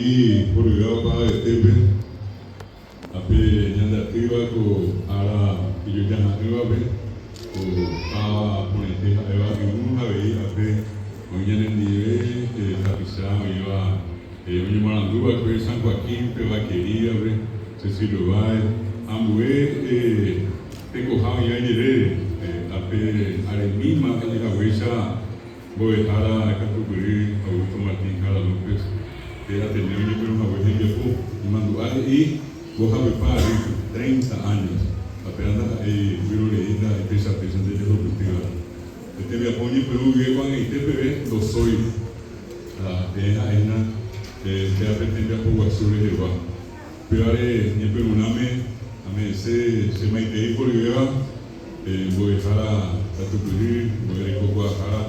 Maitei horyvéva opavavetépe, ha pe ñande atýva ko ára ijojaha'ỹvape, ko táva porãite ha'éva yvy avei ápe oĩ ñanendive tapicha oĩva oñemoarandu va'ekue San Joaquín-pe, Vaquería-pe, Cecilio Báez, ha ambue tekoha oĩva ijerére, ápe aremíma he'ihaguéicha Mbo'ehára katupyry Augusto Martín Jara López pe Ateneo oñepyrũ hague hembiapo, imandu'a he'i mbohapypa ary, treinta años, ha péva ndaha'éi vyrorei ndaha'éi péichapéichante jehupytýva. Pe tembiapo oñepyrũ guive ko'ag̃aite peve ndosói, ha peẽ ha'e hína péva pe tembiapo guasu rehegua. Upévare ñepyrũrãme ame'ẽse che maitei horyvéva Mbo'ehára katupyry, mbo'erekokuaahára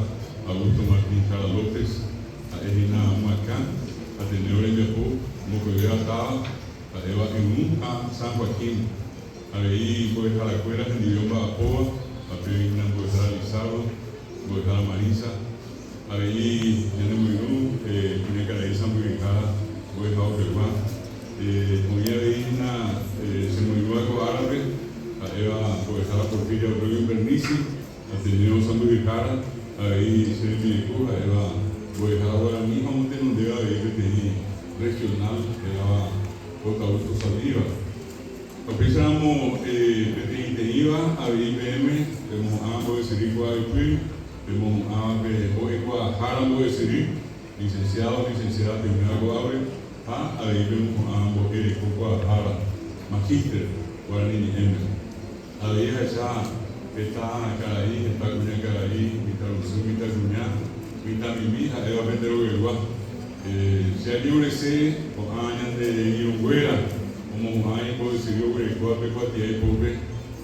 Augusto Martín Jara López, ha'e hína myakã Ateneo rembiapo mokõivéva táva, ha'éva Yvũ ha San Joaquín. Avei mbo'eharakuéra hendive omba'apóva, ha pe hína mbo'ehára Lizardo, mbo'ehára Marisa, avei ñanemoirũ kuñakarai sãmbyhyhára mbo'ehaopegua. Oĩ avei hína chemoirũva ko árape, ha'éva mbo'ehára Porfiria Orrego Invernizzi, Ateneo sãmbyhyhára, avei che rembireko ha'éva mbo'ehára guarani ha omotenondéva avei peteĩ regional hérava J. Augusto Saldívar. Ha upéicharamo peteĩteĩva avei peẽme pemohu'ã mbo'esyry kuaaypy, pemohu'ãva pe mbo'ekuaahára mbo'esyry, licenciado, licenciada peiméva ko'ápe, ha avei pemohu'ã mbo'e reko kuaahára, magíster, guarani ñe'ẽme. Avei ahecha heta karai, heta kuñakarai, mitãrusu, mitãkuña, mitãmimi ha'éva pende rogaygua. Che ajeurese ko'ã ñande irũnguéra omohu'ã imbo'esyry oguerekóva pe kuatia ipópe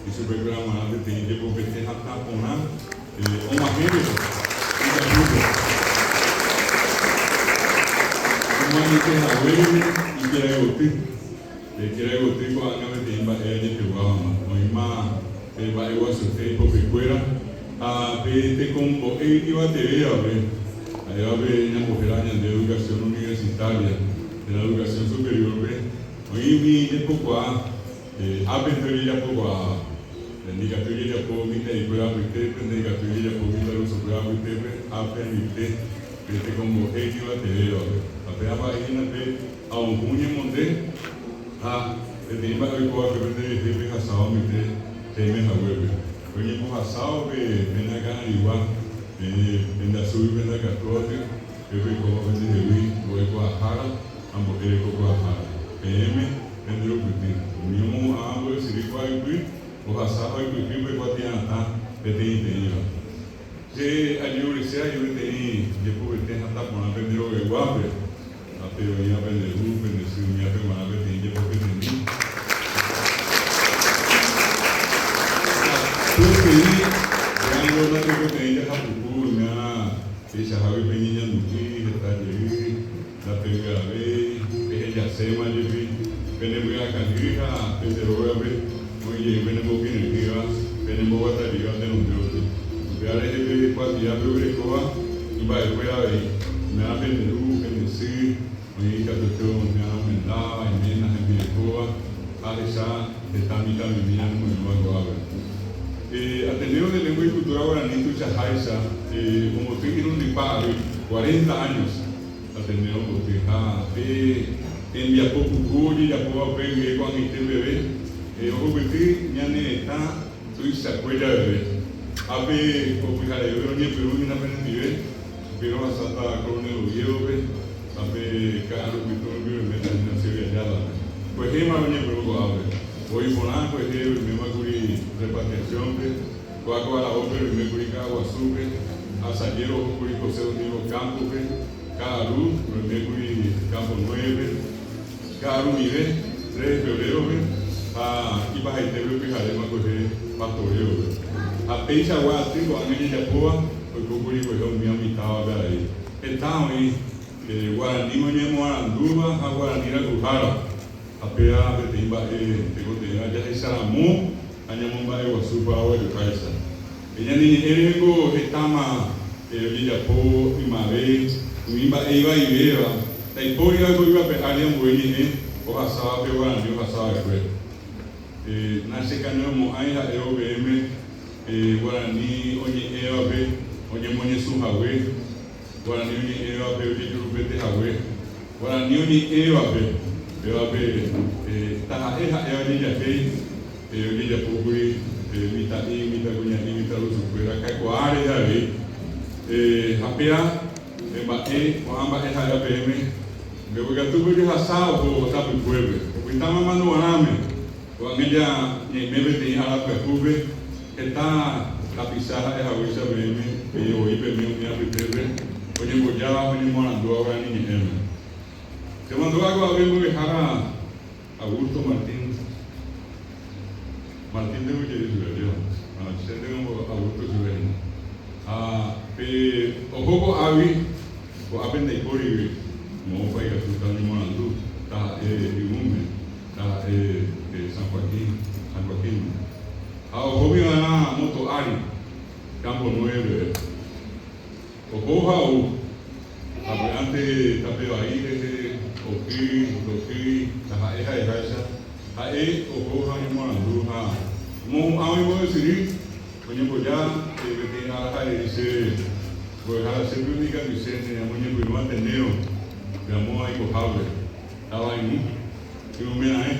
ichupekuéra g̃uarã peteĩ jepopete hatã porã Og̃uahẽvo ijapýpe, omoañete haguére ikerayvoty. Pe kerayvoty ko'ág̃a peteĩ mba'e añeteguávama, oĩma pe mba'eguasuete ipopekuéra ha pe tekombo'e yvatevévape, ha'éva pe ñambohéra ñande educación universitaria térã educación superior-pe, oĩ umi jepokuaa. Ápente ojejapokuaa, ndikatúi ojejapo mitã'ikuéra apytépe, ndaikatúi ojejapo mitãrusukuéra apytépe, ápe añoite pe tekombo'e ijyvatevévape. Ha péva mba'e hína pe aohũ ñemonde ha peteĩ mba'e oikóva pe pende rehe pehasáva mbyte peime haguépe. Pe oñembohasávo pe pene akã'arigua, pende asúgui pende akatúvape, pe peikóva pendehegui mbo'ekuaahára ha mbo'e rekokuaahára. Peẽme pende rupyty. Umi omohu'ãva mbo'esyry kuaaypy ohasa ha oipyhy pe kuatia'atã peteĩteĩva. Che ajerurese aje peteĩ jepovete hatã porã pende rogayguápe, ha pe oĩva pende ru, pende sy umívape g̃uarã peteĩ jepopetemi. Katuetei peãngo natekotevẽi jahapuku oime'ã peichahágui peñeñandu'i heta jey. Ndapevy'avéi, pehejaséma jepi pene py'akangy ha pende rógape oĩ jey pene mbokyre'ỹva, pene mboguataríva tenonde gotyo. Upéva rehe pe kuatia peguerekóva imba'ekuéra avei, oime'ã pende ru, pende sy, oĩ ikatuete oime'ã omendáva, iména, hembirekóva, ha ahecha heta mitãmimi ñanemoirũva ko'ápe. Ateneo de Lengua y Cultura Guarani tuichaháicha omboty irundypa ary, cuarenta años. Ateneo mboty ha pe tembiapo puku ojejapóva upe guive ko'ag̃aite peve, ohupyty ñane retã tuichakue javeve. Ápe ko pyhareve oñepyrũ hína penendive, upéi rohasáta Coronel Oviedo-pe ha pe ka'arupytũ rupi roiméta hína Silvia Ayala-pe. Kuehéma roñepyrũ ko'ápe. Voi porã kuehe roiméma kuri repatriación-pe, ko'a ko araópe roime kuri Ka'aguasúpe, asaje roho kuri José Domingo Campos-pe, ka'aru roime kuri Campo Nueve-pe, ka'arumive 3 de febrero-pe ha ipahaitépe pyharéma kuehe Pastoreo-pe. Ha péichagua aty ko'ág̃a jajapóva oiko kuri kuehe umi umi távape avei. Heta oĩ guarani oñemoarandúva ha guarani rayhuhára. Ha péva peteĩ mba'e tekotevẽva jahecharamo ha ñamomba'eguasu paraguayoháicha. Pe ñane ñe'ẽ rehengo hetáma ojejapo ymave umi mba'e ivaivéva. Ndaipóriva ko yvape ári ambue ñe'ẽ ohasáva pe guarani ohasa va'ekue. Nachekane'õmo'ãi ha'évo peẽme guarani oñe'ẽvape oñemoñesũ hague, guarani oñe'ẽvape ojejurupete hague, guarani oñe'ẽvape pévape taha'e ha'éva jejahéi ojejapókuri mitã'i, mitãkuña'i, mitãrusukuéra kakuaa rehe avei. Ha péa mba'e, ko'ã mba'e ha'éva peẽme, mbeguekatúpe ojehasa oho tapykuépe, opytáma mandu'arãme. Ko'ág̃a ja ñaime peteĩ ára pyahúpe, heta tapicha ha'e haguéicha peẽme, peẽ voi peme umi apytépe oñembojáva ha oñemoarandúva guarani ñe'ẽme. Che mandu'a ko'ápe mbo'ehára Augusto Martín, Martín nde ojere chupe, ajépa? Ha che nde Augusto chupe hína. Ha pe oho ko'águi, ko'ápe ndaipórigui moõpa ikatúta oñemoarandu, taha'e yvũme. Taha'e San Joaquín, San Joaquín-me. Ha ohómi va'erã móto ári, Campo Nueve peve. Oho ha ou. Sapy'ánte tape vai rehe, oky, ndokýi, taha'e ha'eháicha, ha'e oho ha oñemoarandu ha omohu'ã oñembo'esyry, oñemboja peteĩ ára ha'e he'i chéve, Mbo'ehára, chépe undikatuichéne amoñepyrũ Ateneo, pe amo aikohápe. Tavaygu, yvymeraẽ.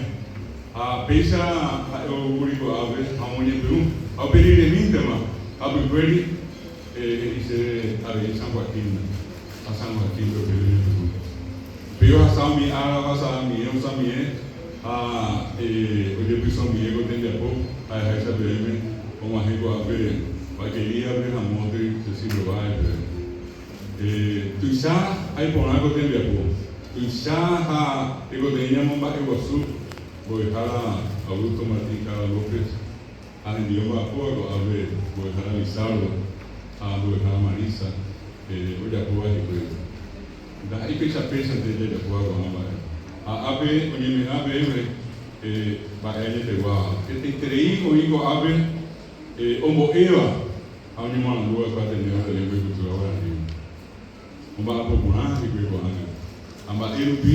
Ha péicha ha'e oúkuri ko'ápe ha omoñepyrũ. Ha upe riremíntema, hapykuéri he'i chéve avei San Joaquín-me. Ha San Joaquín-pe upéi oñepyrũ. Upéi ohasa umi ára ohasa'amie osamie ha ojepysomie ko tembiapo ha'eháicha peẽme og̃uahẽ ko'ápe Vaquería-pe ha Moty Cecilio Báez peve. Tuicha ha iporã ko tembiapo. Tuicha ha tekotevẽ ñamomba'eguasu mbo'ehára Augusto Martín Jara López ha hendive omba'apóva ko'ápe mbo'ehára Lizardo ha mbo'ehára Marisa ojapóva hikuái. Ndaha'éi péicha péichante jajapóva ko'ã mba'e. Ha ápe oñeme'ã peẽme mba'e añeteguáva. Hetaiterei oĩ ko'ápe ombo'éva ha oñemoarandu va'ekue Ateneo de Lengua y Cultura Guaranígui. Omba'apo porã hikuái ko'ág̃a, ha mba'e rupi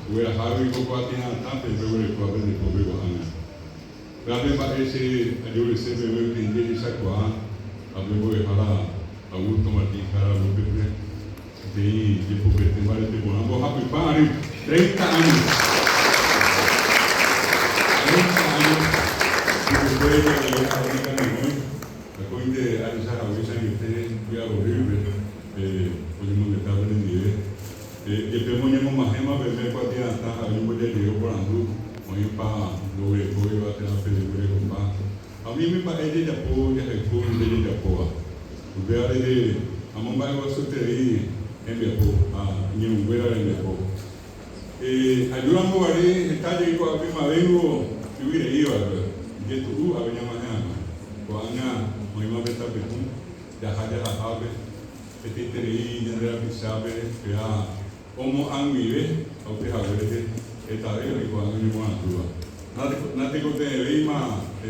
oguerahágui ko kuatia'atã peẽ peguerekóva pende pópe ko'ág̃a. Péva pe mba'e che ajurese peve peteĩ jehechakuaa ha pe mbo'ehára Augusto Martín Jara López-pe peteĩ jepopete mbarete porã mbohapypa ary, treinta años, treinta años, pukukue javeve ha'e nekane'õi. Akóinte ahecha haguéicha añete py'arorýpe oñemongeta penendive. Jepémo oñemog̃uahẽma peve kuatia'atã ha oñembojajey oporandu oĩpa ndoguerekóiva térã pejeguerekopa. Ha umi mba'e jajapo jahayhu nde jajapóva. Upéva rehe amomba'eguasueterei hembiapo ha iñirũnguéra rembiapo. Ajúramo guare heta jey ko'ápe ymavéngo yvy rei va'ekue, ijetu'u ave ñag̃uahẽ hag̃ua. Ko'ág̃a oĩma pe tapehũ jaha jahahápe hetaiterei ñande rapichápe péa omo'ag̃uive ha upe hague rehe hetave oĩ ko'ág̃a oñemoarandúva. Natekotevẽvéima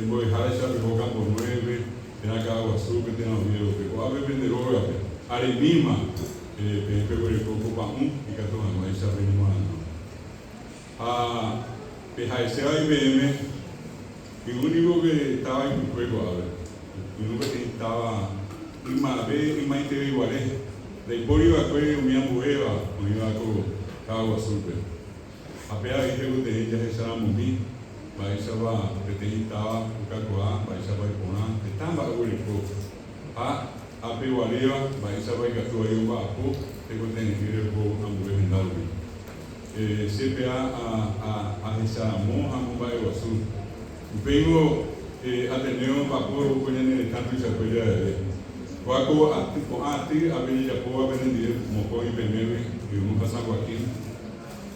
mbo'eháraicha peho Campo Nueve-pe térã Caaguazú-pe térã Oviedo-pe, ko'ápe pende rógape, aremíma Peẽ peguereko ko pa'ũ ikatu hag̃uáicha peñemoarandu. Ha pe ha'eséva peẽme, yvy niko pe táva ipykue ko'ápe, yvy peteĩ táva ymave ymaiteve guare, ndaipóri va'ekue umi ambuéva oĩva ko táva guasúpe. Ha pe avei tekotevẽ jahecharamomi mba'éichapa peteĩ táva okakuaa, mba'éichapa iporã, heta mba'e oguereko. Ha apeguaréva mba'éichapa ikatu vai omba'apo tekotevẽ'ỹre oho ambue henda rupi. Che pea ahecharamo ha amomba'eguasu. Upéingo Ateneo omba'apo ko ñane retã tuichakue javeve. Kóa ko aty, ko'ã aty ápe jajapóva penendive mokõi pemégui, Yvy ha San Joaquín.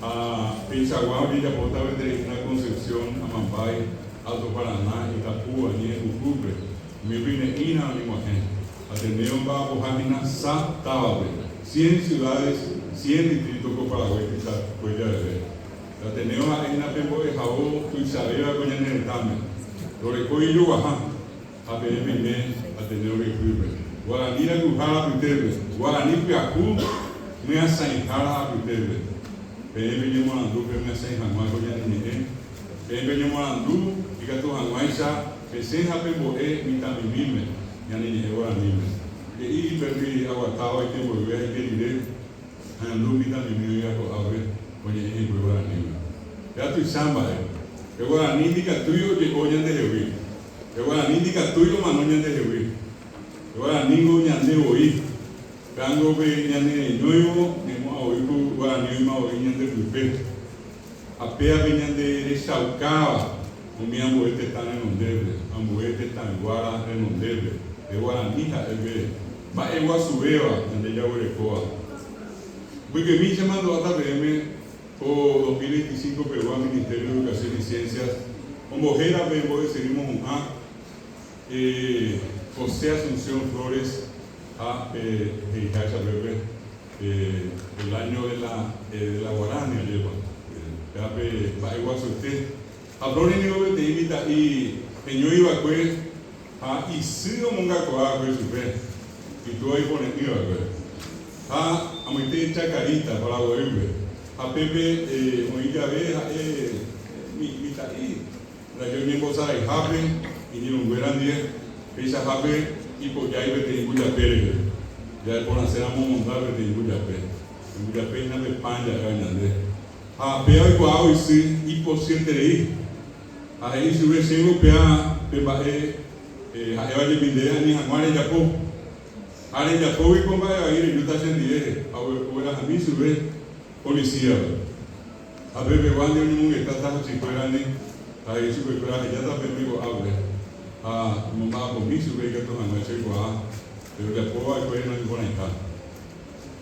Ha peichagua ojejapóta peteĩ hína Concepción, Amambay, Alto Paraná, Itapúa, Ñe'ẽpukúpe. Umi pyne'ĩra oñeg̃uahẽ. Ateneo omba'apoha hína sa távape, cien ciudades, cien distrito ko Paraguái tuichakue javeve. Ateneo ha'e hína pe mbo'ehao tuichavéva ko ñane retãme. Rorekói ijoguaha, ha peẽ peime Ateneo ryepýpe. Guarani rayhuhára apytépe, Guarani pyahu myasãihára apytépe. Peẽ peñemoarandu pemyasãi hag̃ua ko ñane ñe'ẽ. Peẽ peñemoarandu ikatu hag̃uáicha pesẽ ha pembo'e mitãmimíme ñane ñe'ẽ guaraníme. He'i ipégui aguatáva oike mboyve ha ike rire, añandu mitãmimi oĩva ko'ápe oñe'ẽ hikuái guaraníme. Péva tuicha mba'e. Pe guarani ndikatúi oje'o ñandehegui. Pe guarani ndikatúi omano ñandehegui. Pe guaraníngo ñande voi. Péango pe ñane reñóivo ñaimo'ã voi ku guarani oĩma voi ñande pype. Ha péa pe ñande rechaukáva umi ambue tetã renondépe, ambue tetãyguára renondépe. Pe guarani ha'e pe mba'e guasuvéva ñande jaguerekóva. Mbykymi che mandu'áta peẽme ko 2025 pegua Ministerio de Educación y Ciencias ombohéra pe mbo'esyry mohu'ã José Asunción Flores ha pe he'iháicha pépe el año de la de la guarania ajépa péva pe mba'e guasuete. Ha Flores ningo peteĩ mitã'i heñói va'ekue ha isy omongakuaa va'ekue chupe, itúva ipore'ỹ va'ekue. Ha amoite Chacarita, Paraguaýpe. Ha pépe oĩ jave ha'e mitã'i Ndaje oñembosaraihápe iñirũnguéra ndive, peichahápe ipojái peteĩ mbujape rehe. Ja'e porãséramo omonda peteĩ mbujape. Pe mbujape hína pe pan ja'éva ñande. Ha péva oikuaávo isy ipochyeterei. Ha he'i chupe, Chéngo péva pe mba'e ha'éva jepi ndéve ani hag̃ua rejapo. Ha rejapógui ko mba'e vai rejúta chendive ha oguerahami chupe policía-pe. Ha pe peguánte oñemongeta tahachikuérandi ha he'i chupekuéra ahejáta peẽme ko'ápe ha omomba'apomi chupe ikatu hag̃ua che oikuaa pe ojapo va'ekue noĩporãiha.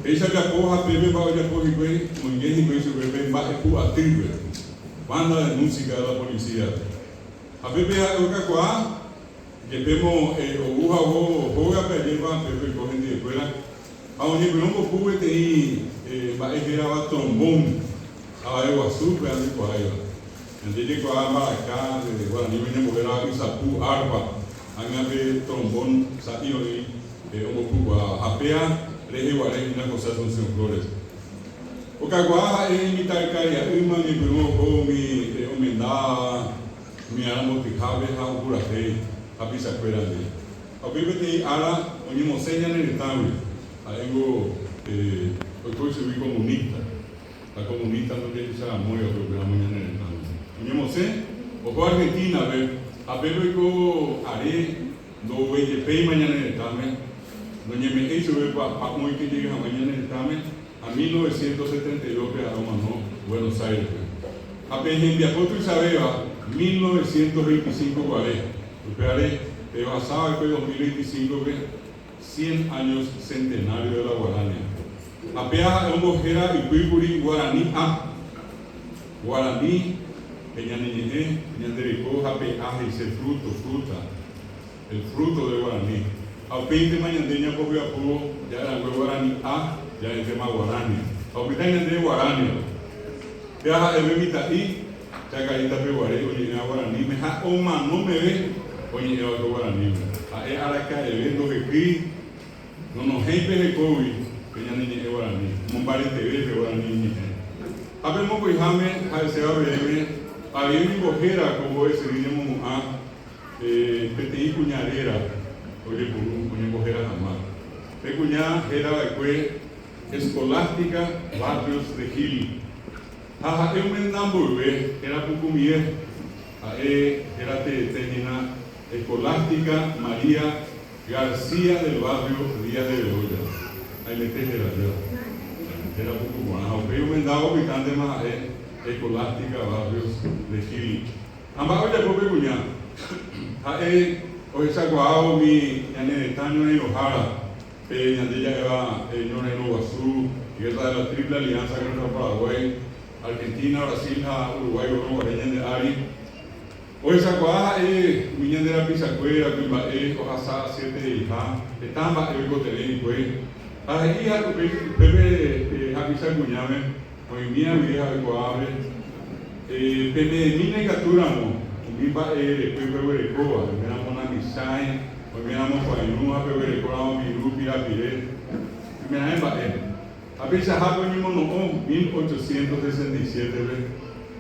Péicha ojapo ha pépe mba'e ojapo hikuái omoinge hikuái chupe pe mba'epu atýpe, banda de música de la policía-pe. Ha pépe ha'e okakuaa, jepémo ou ha oho hógape ajépa pépe oiko hendivekuéra, Ha oñepyrũ mbopu peteĩ mba'e hérava trombón, avave guasu pe andekuaáiva. Ñande jaikuaa mbaraka, guaraníme ñambohéra ysapu, arpa, ág̃a pe trombón sa'i oĩ ombopukuaáva. Ha péa reheguare hína José Asunción Flores. Okakuaa ha'e imitãkaria'ýma oñepyrũ oho umi omendáva, umi ára mbotyhápe ha opurahéi hapichakuéra ndive. Ha upéi peteĩ ára oñemosẽ ñane retãgui, ha'éngo oiko ichugui comunista, ha comunista ndojehecharamóivape upéramo ñane retãgui. Oñemosẽ, oho Argentina-pe, ha pépe oiko are ndouveijepéima ñane retãme, noñeme'ẽi chupe pa'ũ oike jey hag̃ua ñane retãme, ha 1972-pe ha'e omano Buenos Aires-pe. Ha pe hembiapo tuichavéva 1925 guare, Upévare, pe ohasa va'ekue 2025-pe cien años centenario de la Guarania. Ha péa ha'e ombohéra ypýkuri Guarani A. Guarani, pe ñane ñe'ẽ, ñande reko ha pe A he'ise fruto, fruta, el fruto de Guarani. Ha upéintema ñande ñambohyapu ja'erangue Guarani A, ja'éntema Guarania. Ha opyta ñande Guarania. Péa ha'e pe mitã'i Chacarita peguare oñe'ẽva guaraníme ha omano meve oñe'ẽva'ekue guaraníme. Ha'e araka'eve ndohekýi, nonohẽi pe hekógui pe ñane ñe'ẽ guarani, omombareteve pe guarani ñe'ẽ. Ha pe mokõiháme ha'eséva peẽme avei oñembohéra ko mbo'esyry ñemohu'ã peteĩ kuña réra ojepuru oñembohéra hag̃ua. Pe kuña héra va'ekue Escolástica Barrios de Gil. Ha ha'e omenda mboyve héra pukumie, ha'e héra teete hína Escolástica María García del Barrio Díaz de Bedoya. Haimete héra jeva. Héra puku porã. Ha upéi omendávo opytántema ha'e Escolástica Barrios de Gil. Ha mba'e ojapo pe kuña? Ha'e ohechakuaa umi ñane retã ñorairõhára Pe ñande ja'éva ñorairõ guasu, Guerra de la Triple Alianza contra Paraguay, Argentina, Brasil ha Uruguay oúrõ guare ñande ári, ohechakuaa ha'e umi ñande rapichakuéra kuimba'e ohasa asyetereiha heta mba'e oikotevẽ hikuái, ha he'i upépe hapicha kuñáme oĩmíva guive ha oikuaápe, Peme'ẽmína ikatúramo umi mba'e repy peguerekóva, oiméramo namichãi, Oiméramo kuãirũ ha peguerekóramo viru pirapire, oimeraẽ mba'e. Ha peichahápe oñemono'õ 1867-pe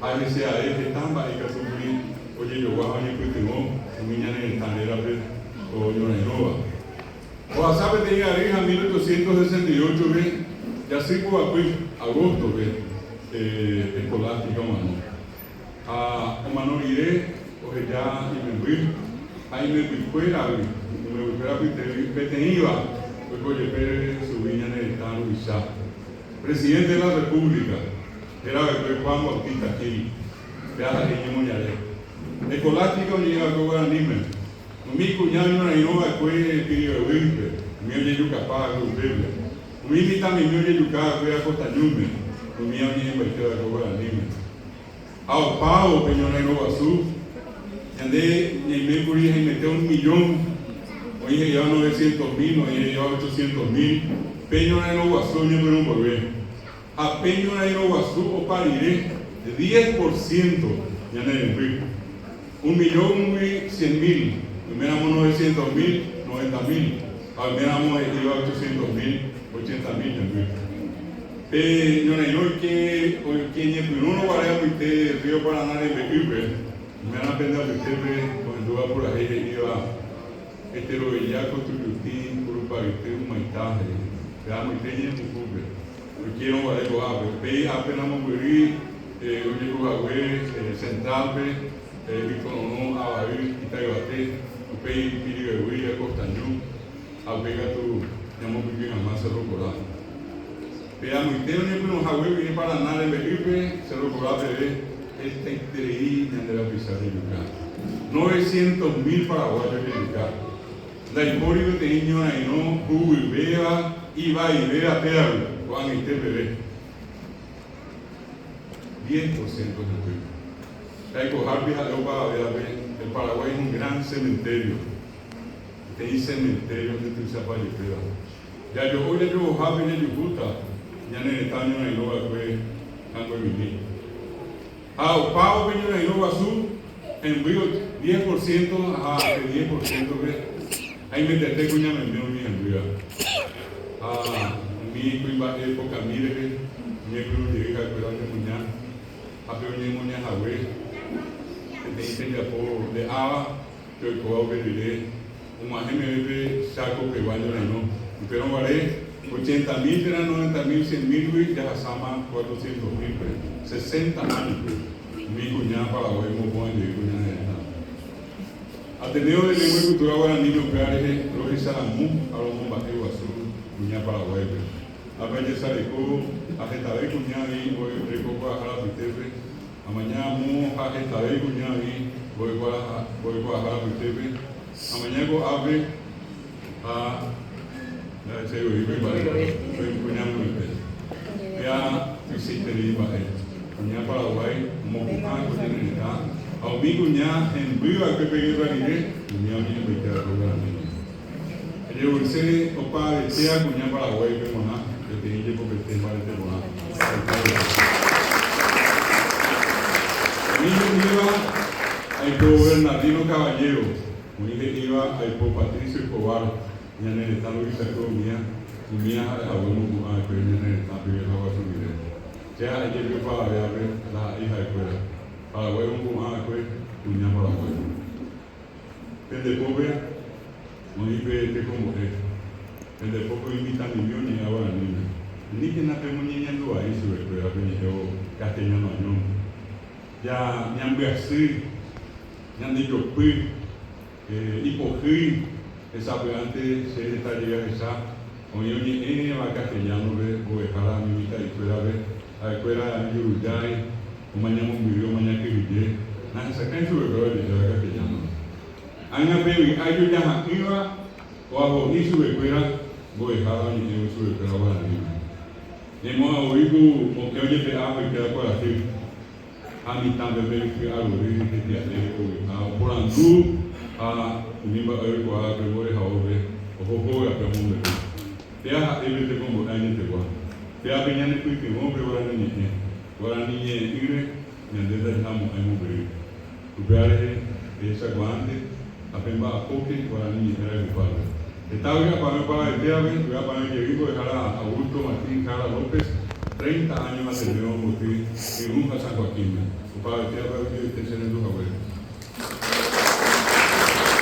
ha hese ae heta mba'e ikatúkuri ojejogua ha oñepytyvõ umi ñane retã rérape oñorairõva. Ohasa peteĩ ary ha 1868-pe jasy poapy, agosto-pe, Escolástica omano. Ha omano rire oheja imemby ha imembykuéragui, imembykuéra apytégui peteĩva oiko jepe chugui ñane retã ruvicha, Presidente de la República, héra va'ekue Juan Bautista Gil, péa ha'e iñemoñare. Escolástica oñe'ẽ va'ekue guaraníme. Umi kuña oñorairõ va'ekue Piribebuýpe, umi ojejukapa va'ekue upépe. Umi mitãmimi ojejuka va'ekue Acosta Ñúme, umíva oñe'ẽmbaite va'ekue guaraníme. Ha opávo pe ñorairõ guasu, ñande ñaime kuri haimete un millón, oĩ he'íva novecientos mil, oĩ he'íva ochocientos mil, pe ñorairõ guasu oñepyrũ mboyve. Ha pe ñorairõ guasu opa rire, diez por ciento ñane remby. Un millóngui cien mil, oiméramo novecientos mil, noventa mil, ha oiméramo he'íva ochocientos mil, ochenta mil hemby. Pe ñorairõ oike oike ñepyrũrõ guare amoite Río Paraná rembe'ýpe, oiméramo pende apytépe ohendúva purahéi he'íva, Estero Bellaco, Tuyutí, Curupayty, Humaitá, he'i. Pe amoite ñe'ẽpukúpe. Oikérõ guare ko'ápe. Upéi ápe namombyry ojehu hague Central-pe, Ykororõ, Avay, Itayvate, upéi Piribebuy, Acosta Ñu, ha upéi katu ñamombyky hag̃ua Cerro Corá. Pe amoite oñepyrũ hague guive Paraná rembe'ýpe, Cerro Corá peve, hetaiterei ñande rapicha jejuka. Novecientos mil paraguayo jejuka. Ndaipóri peteĩ ñorairõ huguyvéva ivaivéva péagui ko'ag̃aite peve. Diez por ciento hepy. Jaikohárupi ha'e opavavévape, el Paraguay es un gran cementerio. Peteĩ cementerio ndetuichapa jepéva. Jajo'o jajo'ohápe jajuhúta ñane retã oñorairõ va'ekue kanguemimi. Ha opávo pe ñorairõ guasu hemby diez por ciento ha pe diez por ciento-pe haimetete kuñameme umi hembýva. Ha umi kuimba'e pokãmi rehe oñepyrũ jey ha'ekuéra oñemuña ha pe oñemoña hague peteĩ tembiapo nde'áva pe oikóva upe rire og̃uahẽ meve pe Chaco pegua ñorairõ. Upérõ guare, ochenta mil térã noventa mil cien mil-gui jahasáma cuatrocientos mil-pe, sesenta áñope, umi kuña Paraguái omopõva jey kuña retã. Ateneo de Lengua y Cultura Guaraníme upéva rehe rohecharamo ha romomba'e guasu kuña Paraguáipe. Ápe ajesareko ha hetave kuña oĩ orekokuaahára apytépe, Amaña amo ha hetave kuña oĩ mbo'ekuaahára apytépe. Amaña ko'ápe ha ndahechái voi kuimba'e, oĩ kuña mbyte. Péa tuichaiterei mba'e. Kuña Paraguái omopu'ã ko ñane retã ha umi kuña hemby va'ekue pe guerra rire, umíva oñe'ẽmbaite va'ekue guaraníme. Ajevoyse opa avetéa kuña Paraguáipe g̃uarã peteĩ jepopete mbarete porã. Oĩ he'íva aipo Bernardino Caballero, oĩ he'íva aipo Patricio Escobar, ñane retã ruvichakue umía, umía ha'e hague omopu'ã va'ekue ñane retã pe guerra guasu rire. Che ha'e jepi opavavévape ndaha'éi ha'ekuéra. Paraguái omopu'ã va'ekue kuña Paraguái. Pende pópe oĩ pe tekombo'e, pende pópe oĩ mitãmimi oñe'ẽva guaraníme. Aníkena pemoñeñandu vai chupekuéra peñe'ẽvo castellano añónte. Ja ñambyasy, ñandejopy, ipohýi hesapy'ánte che heta jey ahecha oĩ oñe'ẽva castellano-pe mbo'ehára umi mitã'ikuérape, ha'ekuéra ijurujái, Omaña mombyry, omaña kyhyje, nahesakãi chupekuéra oje'éva castellano-pe. Ág̃a pe vy'a ijojaha'ỹva oaho'i chupekuéra mbo'ehára oñe'ẽvo chupekuéra guaraníme. Ñaimo'ã voi ku okẽ ojepe'a oikéva kuarahy ha mitã pépe ipy'arory hetia'e ovy'a oporandu ha umi mba'e oikuaáva pe mbo'ehaópe oho hógape omombe'u. Péa ha'e pe tekombo'e añetegua. Péa pe ñanepytyvõ pe guarani ñe'ẽ. Guarani ñe'ẽ'ỹre ñande ndajahamo'ãi mombyry. Upéva rehe ehechakuaánte ha pemba'apóke guarani ñe'ẽ rayhupápe. Heta vy'apavẽ opavaetévape, vy'apavẽ jey mbo'ehára Augusto. Augusto Martín Jara López, 30 años Ateneo omboty Irũ ha San Joaquín-me. Opavete ape oje'ete che rendu.